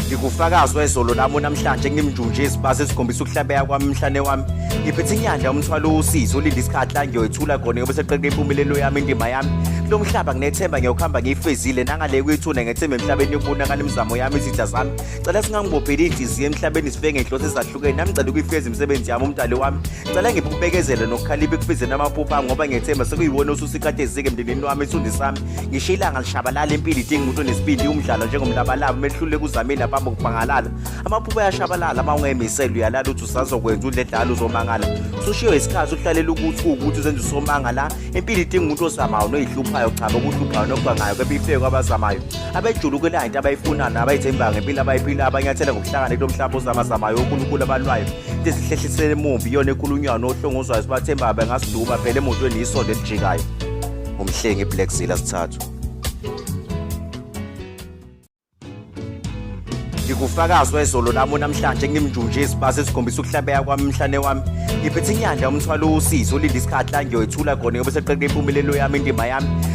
Ngikufakazi wezolo lami namhlanje ngimjunje isibasi esikhombisa ukuhlabeka kwami emhlane wami. Ngiphethe inyanda umthwalo usizo ulinda isikhathi la ngiyoyithula khona ngoba seqede impumelelo yami indima yami. Kulo mhlaba nginethemba ngiyokuhamba ngiyifezile nangale kwithuna ngethemba emhlabeni yokubonakala imizamo yami izitha zami. Cela singangibopheli inhliziyo emhlabeni sifike ngenhloso ezahlukene nami ngicela ukuyifeza imisebenzi yami umdali wami. Cela ngiphe ukubekezela nokukhalipha ekufezeni amaphupho ami ngoba ngiyethemba sekuyiwona osusa ikati ezike emndenini wami isithunzi sami. Ngisho ilanga lishabalala impilo idinga umuntu onesibindi umdlalo njengomlabalaba mehluleka uzamile aphambi kokubhangalala. Amaphupho ayashabalala uma ungemisele uyalala uthi usazokwenza udle dlala uzomangala. Usushiwe isikhathi uhlalela ukuthi kuwukuthi uzenza usomanga la. Impilo idinga umuntu ozamayo noyihluphayo cha bokuhluphayo nokubangayo kepha ifike kwabazamayo. Abejulukelayo into abayifunayo nabayithembayo ngempilo abayiphilayo abanyathela ngokuhlakana kulo mhlaba ozamazamayo uNkulunkulu abalwayo. Into esihlehlisele emuva iyona ekhulunywayo nohlongozwayo sibathembayo bengasiduba phela emotweni yisondo elijikayo. Umhlengi Black Zilla sithathu. Ngikufakazi wezolo lami namhlanje ngimjunje isibasi esikhombisa ukuhlabeka kwami emhlane wami. Ngiphethe inyanda umthwalo usizo ulinda isikhathi la ngiyoyithula khona ngoba seqede impumelelo yami indima yami.